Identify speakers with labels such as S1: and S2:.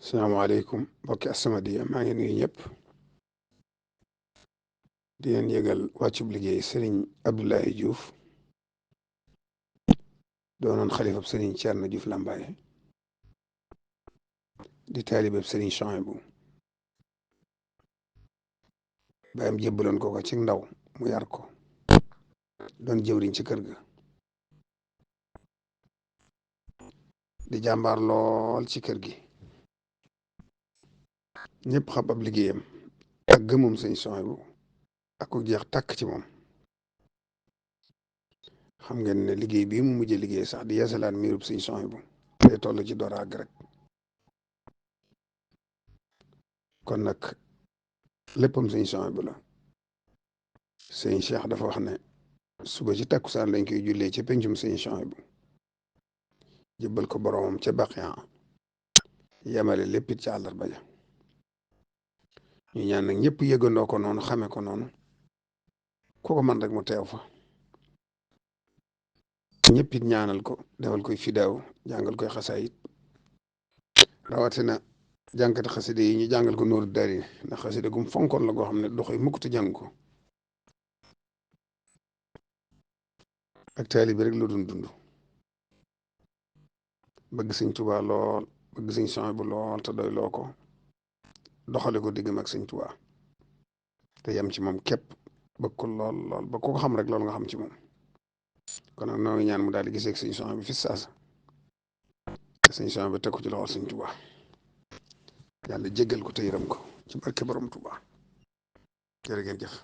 S1: salaamaaleykum mbokki As-Samadiyya maa ngi nuyu ñëpp di leen yëgal wàccub liggéey sëriñ Abdoulaye Diouf doonoon xalifab sëriñ Thierno Diouf Lambaye di taalibeb sëriñ Chouaïbou baayam jébbaloon ko ci ndaw mu yar ko doon jëwriñ ci kër ga di jàmbaar lool ci kër gi ñëpp xam ab liggéeyam ak gëmum sëriñ Chouaïbou ak ku jeex tàkk ci moom. xam ngeen ne liggéey bii mu mujjee liggéey sax di yeesalaat miirub sëriñ Chouaïbou day toll ci door a àgg rek kon nag léppam sëriñ Chouaïbou la. sëriñ Cheikh dafa wax ne suba ci takkusaan lañ koy jullee ci pencum sëriñ Chouaïbou jébbal ko boromam ca Baqiya yamale léppit ci àllarba ja ñu ñaan nag ñëpp yëgandoo ko noonu xame ko noonu ku ko man rek mu teew fa ñëpp it ñaanal ko defal koy fidaaw jàngal koy xasaayit rawatina jànkati xaside yi ñu jàngal ko Nuuru Daarayni ndax xaside gum fonkoon la goo xam ne doxoy mukk te jàng ko ak taali bi rek la doon dund bëgg sëñ Tuubaa lool bëgg sëñ Chouaïbou lool te doy loo ko doxale ko diggam ak sëñ Tuubaa te yem ci moom képp bëgg ko lool lool ba ko xam rek loolu nga xam ci moom kon nag noo ngi ñaan mu daal di gisee ak sëñ Chouaïbou fi saasa te sëñ Chouaïbou teg ko ci loxol sëñ Tuubaa yàlla jéggal ko te yërëm ko ci barke borom Tuubaa jërë ngeen jëf.